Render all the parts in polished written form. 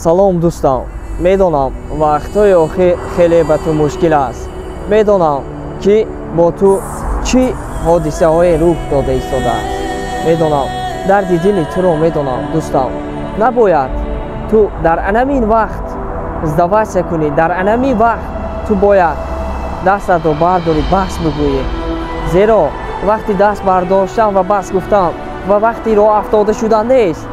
Салом дӯстам. Медонам вақтҳои охир хеле ба ту мушкил аст. Медонам ки бо ту чӣ ҳодисаҳое рух дода истодааст. Медонам дарди дили туро медонам дӯстам. Набояд ту дар анамин вақт сдаваться кунӣ, дар анамин вақт ту бояд дастатро бардорӣ, бас бигӯӣ. Зеро вақти даст бардоштан ва бас гуфтан ва вақти роҳ афтода шудан нест.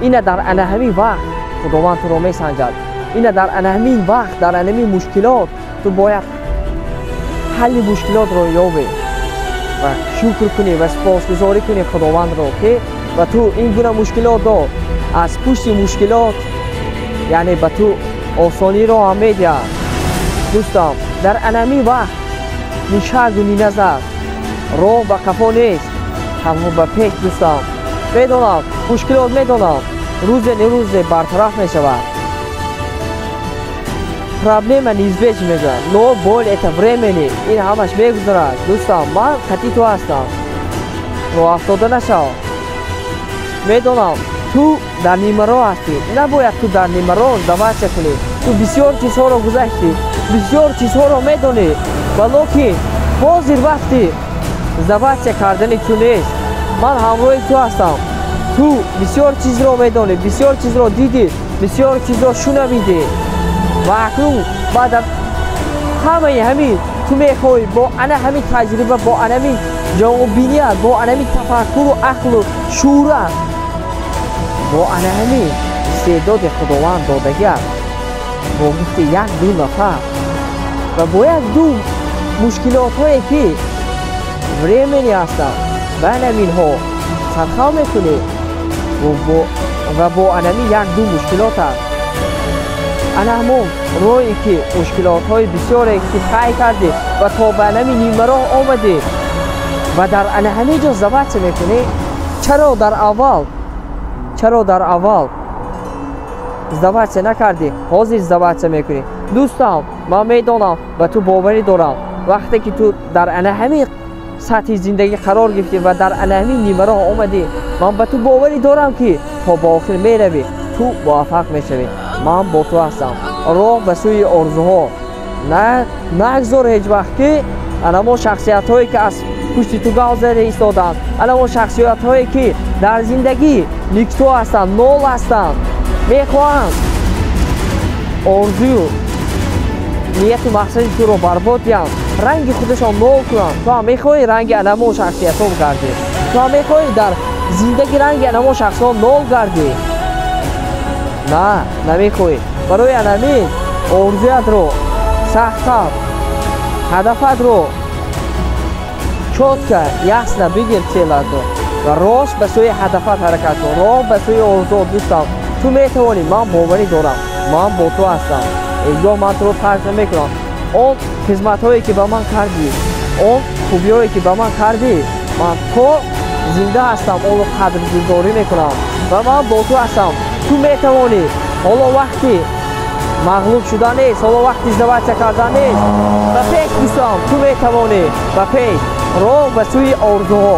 Ина дар ана ҳамин вақт Худованд туро месанҷад. Ина дар ана ҳамин вақт, дар ана ҳамин мушкилот ту бояд ҳалли мушкилотро ёбӣ ва шукр кунӣ ва сипосгузорӣ кунӣ Худовандро, ки ба ту ин гуна мушкилот дод. Аз пушти мушкилот яъне ба ту осониро ҳам медиҳад. Дӯстам, дар ана ҳамин вақт ни шагу ни назар, роҳ ба қафо нест, танҳо ба пеш дӯстам. Медонам мушкилот, медонам рӯзе не рӯзе бартараф мешавад. Проблема неизбежна мегӯяд, но боль это временный. Ин ҳамаш мегузарад дӯстам, ман қатъи ту ҳастам, роҳ афтода нашав. Медонам ту дар нимароҳ ҳастӣ, набояд ту дар нимароҳ сдаваться кунӣ. Ту бисёр чизҳоро гузаштӣ, бисёр чизҳоро медонӣ, ва лекин ҳозир вақти сдаваться кардани ту нест. Ман ҳамроҳи ту ҳастам. Ту бисёр чизро медонӣ, бисёр чизро дидӣ, бисёр чизро шунавидӣ ва акнун баъд аз ҳамаи ҳамин ту мехоҳӣ бо ана ҳамин таҷриба, бо ана ҳамин ҷавоббиният, бо ана ҳамин тафаккуру ақлу шуурат, бо ана ҳамин истеъдоди Худованд додагиат, бо гуфти як ду нафар ва бо як ду мушкилотҳое ки временный ҳастанд, ба анаминҳо сархав мекунӣ ва бо анамин як ду мушкилот аст. Ана ҳамон роҳе ки мушкилотҳои бисёре ки тай кардӣ ва то ба анами нимароҳ омадӣ ва дар ана ҳамин ҷо сдаваться мекунӣ. Чаро дар аввал, чаро дар аввал сдаваться накардӣ, ҳозир сдаваться мекунӣ? Дӯстам, ман медонам, ба ту боварӣ дорам. Вақте ки ту дар ана ҳамин сатҳи зиндагӣ қарор гирифтӣ ва дар ана ҳамин нимароҳ омадӣ, ман ба ту боварӣ дорам, ки то ба охир меравӣ, ту муваффақ мешавӣ. Ман бо ту ҳастам. Роҳ ба сӯи орзуҳо. Нагзор ҳеҷ вақт, ки анамо шахсиятҳое ки аз пушти ту гав зада истоданд, анамо шахсиятҳое ки дар зиндагӣ никто ҳастанд, нол ҳастанд, мехоҳанд орзую нияту мақсади туро барбод диҳанд, ранги худашон нол кунанд. Ту ҳам мехоҳӣ ранги анамо шахсиятҳо гардӣ? Ту ҳам мехоҳӣ дар зиндагӣ ранги анамо шахсҳо нол гардӣ? На, намехоҳӣ. Барои анамин орзуятро сахттар, ҳадафатро чётко, ясно бигир, целатро ва рост ба сӯи ҳадафат ҳаракат кун, роҳ ба сӯи орзуо. Дӯстам, ту метавонӣ, ман боварӣ дорам, ман бо ту ҳастам, ҳеҷ гоҳ ман туро тарк намекунам. Он хизматҳое ки ба ман кардӣ, он хубиҳое ки ба ман кардӣ, ман то зинда ҳастам онро қадргузорӣ мекунам ва ман бо ту ҳастам. Ту метавонӣ. Ҳоло вақти мағлуб шудан нест, ҳоло вақти сдаваться кардан нест. Ба пеш дӯстам, ту метавонӣ, ба пеш, роҳ ба сӯи орзуҳо.